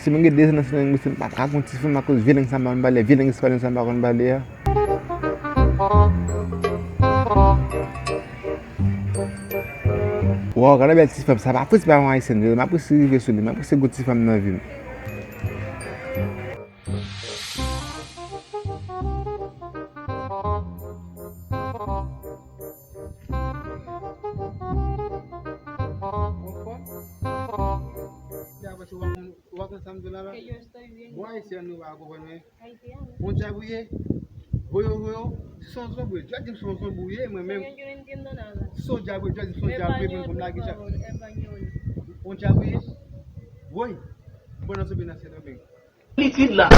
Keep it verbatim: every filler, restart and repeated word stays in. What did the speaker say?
Mwen gen de zan nan se nèg mesye, m pa ka konn ti fanm akoz vye lang sa m pa konn pale, vye lang espanyòl sa m pa konn pale a. Waw, gade bèl ti fanm sa, m apresye pa yon ayisyèn vre, m apresye rive sou li, m apresye gwo ti fanm nan vi m. Ou pa konn sa m di w la la? Bon, ayisyen nou pa konprann mwen. On djab ou ye? Voyo, voyo. Si son zonbi, djab di m son zonbi ou ye, mwen menm. Si son djab ou ye, djab di m son djab ou ye, mwen konn lage djab. On djab ou ye? Woy. Bon, nan zonbi nan Sendomeng. Likid la.